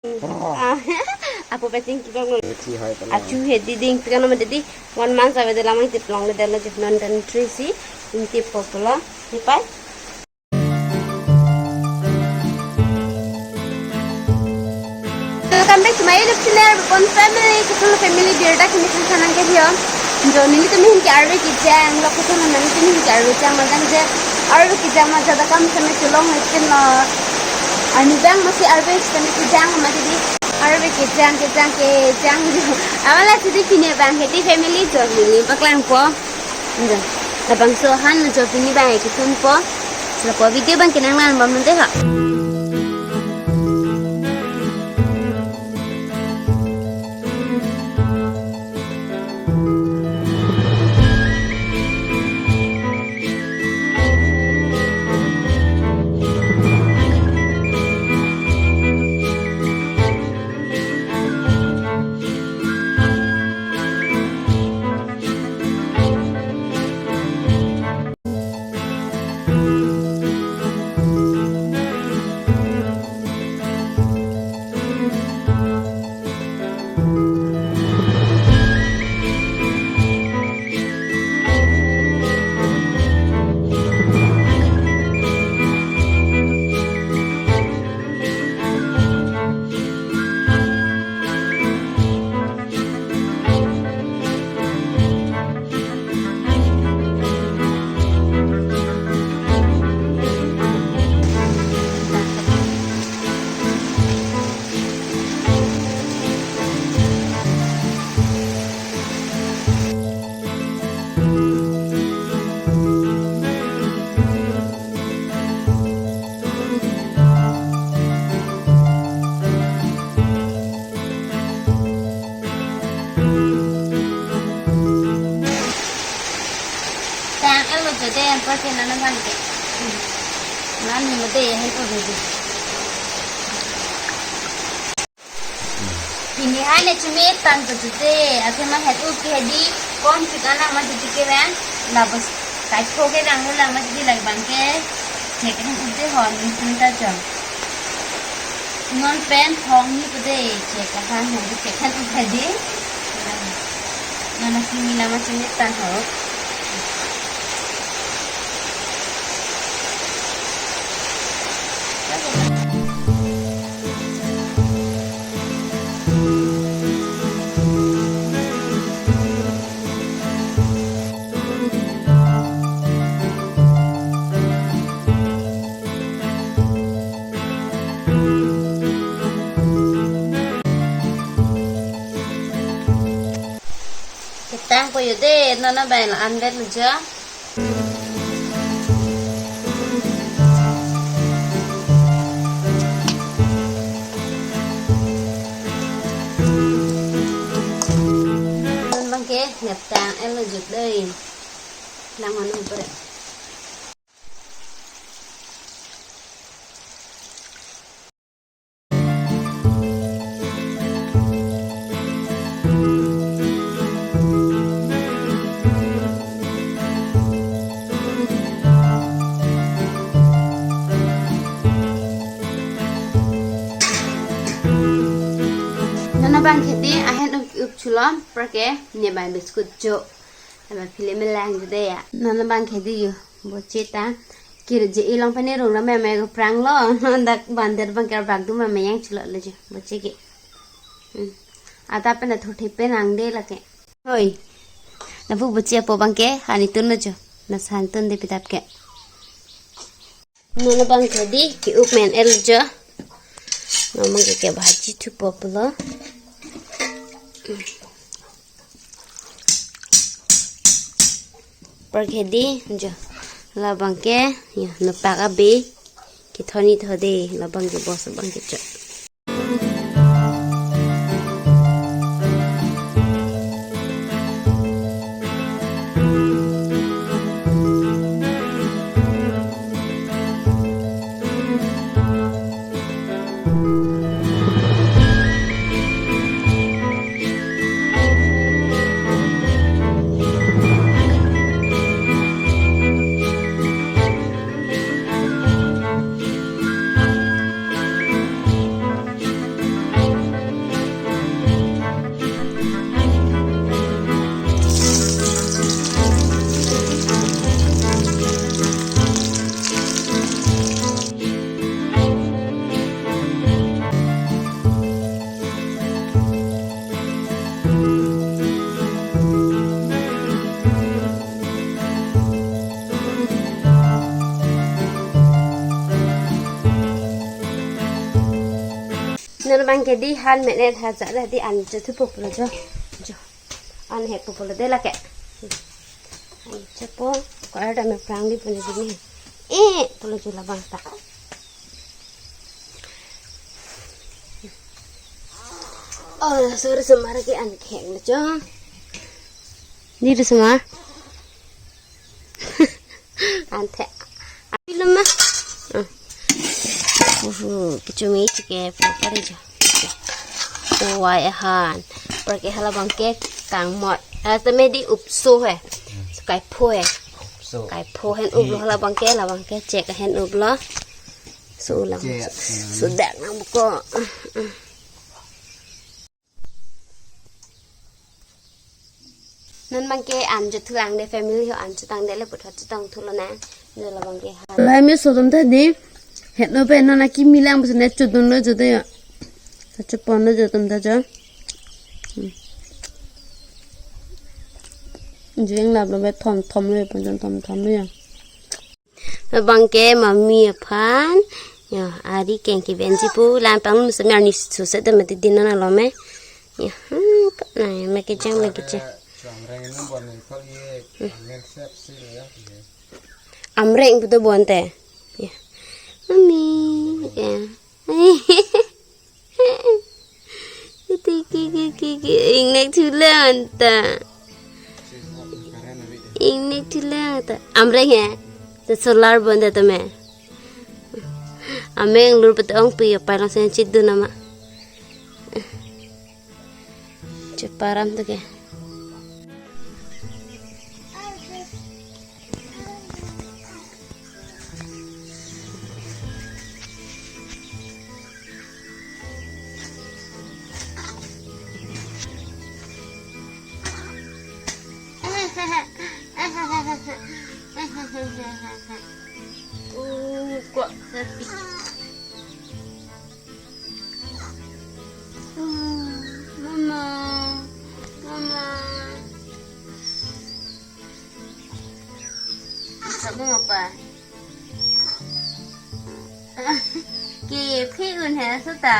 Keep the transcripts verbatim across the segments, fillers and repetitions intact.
Ah, apo pachingki bang lo. Achu hedi ding, pikan nama dedi, one month avedetlo, amat tip longle detlo, non tan three si, ingtip po pulo, nipai. Welcome back to my YouTube channel, Rupon Family. Kethom family birta kimi sang sanang ke hiyo. Jo nelitum ahin ke arve kejang, lo kethom nelitum ahin ke arve jang, madang je arve kejang ma jada kam seme chelong ikin lo. Ani bang masi arve seme kejang ma dedi. Arve kejang, kejang, kejang jo. Amat la sidi pine bang hedi family jo neli paklang po. Nda. Labangso ahan jo pini bang kethunpo. Selapo video bang kenang lang bang nanti ha. Tang elo jo de, anpar ke nana bang ke. Nani mo de, hen o de. Pini hai ne chumi tan to chute, akhema het-up ke hedi, kon chut anang ma chute ke bang, labos kaitho ke bang lo lang ma chute lake bang ke, chek hen-up de hon, ni chun ta chon. Non pen hong ni kude, chek ahan hedi, chek hen-up hedi. Non asi mi lama chumi tan ho. Ketang po yo de, non abang la-an det lo jo. Non bang ke ngetang elo jo dei. Nang manu ber. Non abang ke hedi ahen up, up chulom, anpar ke ne bang biscuit jo. Aba film lang jode ya. Non abang ke hedi yo. Boche ta. Kir je ilong pani rong rame me prang lo. Dak bandar bang ke bang tu me yang chulo lo je. Boche ke. Hmm. Ata pen thothe pen ang de lake. Hoi. Lapu boche apo bang ke hani tun lo jo. Nasa han tun de pitap ke. Non abang ke hedi ke-up men el jo. Non abang ke kebhaji thupo pulo. Anpar ke hedi jo. Labang ke ya nopak abe. Kethoni tho de labang ke bos abang ke jo. Nang bang ke di han menet ha ja la di an cho thupo pulo jo. Jo. An he pulo de lake. An cho po ko ar da me prang di puni di ni. Eh, pulo jo labang ta. Oh, sorry, semar ke an kheng lo jo. Ni tu semar. Ante. Apilo ma. Ah. Uhu, kechumi chike pare jo. Owai ahan. Pare ke hala bang ke kangmot. Ata me di upso he. Kaipho he. So, kaipho hen uplo hala bang ke, la bang ke chek hen uplo. So lang. Chek, so dak nang buko. Non bang ke an cho thulang de, family ho an chotang de le puthot chotang thulo na. Ne la bang ke ha. Lai me so dum ta di. Het no pe non akimi lang bus ne chodun lo jo de ya. Sa chopon lo jo tum ta jo. Hmm. Jeng lap lo be thom thom lo pon thom thom lo ya. Bang ke mami aphan. Ya, ari keng ke benji pu lang pang mus me arni suset de mati dinan alome. Ya, hmm, na me ke jang me ke jang. Amreng pu to bonte. Ya. Mami, ya. Iti ki ki ki ki ingnek thulang ta. Ingnek thulang ta. Amreng he. Te solar bonta tame. Ameng lur pete ong pi pai lang sen chit dun ama. Cheparam to ke. Uh, kok sepi. Mama, mama. Bisa mo pa? Kephe un he suta.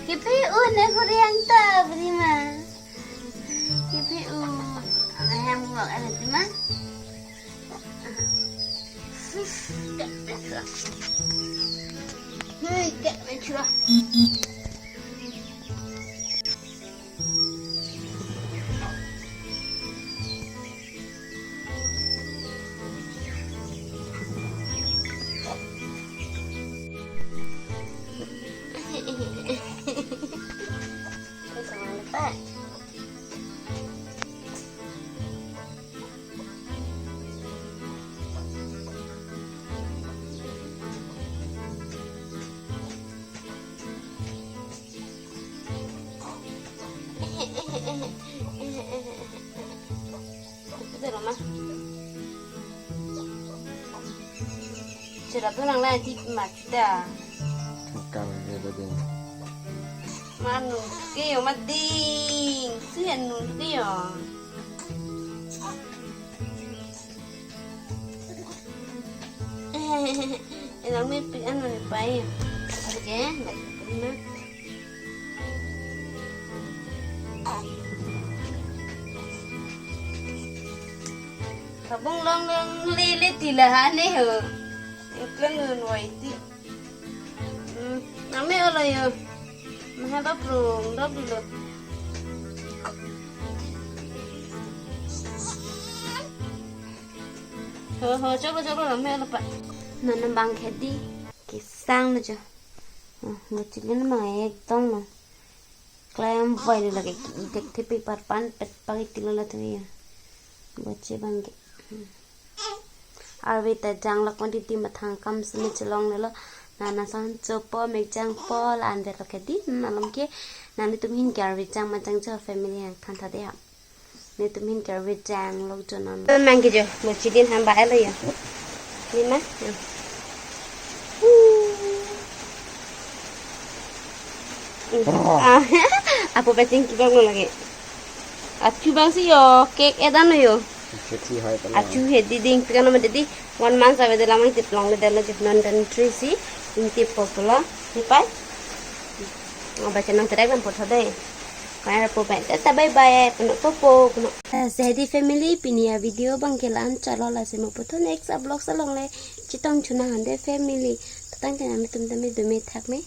Kephe un he kuriang ta beri ma. Kephe un. Ama hem ngok ana ti ma. Ito naman. Sira to nang lai di mati ta. Kang ya tadi. Manu ke yo mading. Si anu ke yo. Elang me pi anu ni pai. Oke, baik. Kabung long long lele tila hane ho. Engkleng ngun wai ti. Hmm, name olo yo. Maha ba prung dok dulu. Ho ho, cholo cholo, name olo pa. Nana bang khedi. Kesang lo jo. Hmm, bachilin mang ekdom lo. Klem vai lo lake ki idek thepi parpan pet pagi tilo la tumi ya. Bache bang ke. Hmm. Arve ta janglak mati ti mathang kam sini chelong lelo. Nana sang chopo mek jang po la anvet lake di. Nalom ke nangtum hin ke arve jang ma jang jo family hang than tha de ha. Netum hin ke arve jang lok jo non. Mang ke jo, mo chidin ham ba elo ya. Ni ma. Ya. Ah, apo pacing kibang lo lagi. Achu bang si yo, cake edan lo yo. Achu hai pala. Achu he di ding pika nama dedi one month ave de lamang tip long le delo jip non dan tri si inti popula. Pai. Aba chenam terek lam puthot dei. Kaya pu pen. Tata bye bye. Puno popo. Puno. Eh, Sehadi family, pini a-video abang ke la-an chot lo, lasi mo puthot next a-vlog along le chetong chunang hande family. Tangte nanglitum tame dome thakme.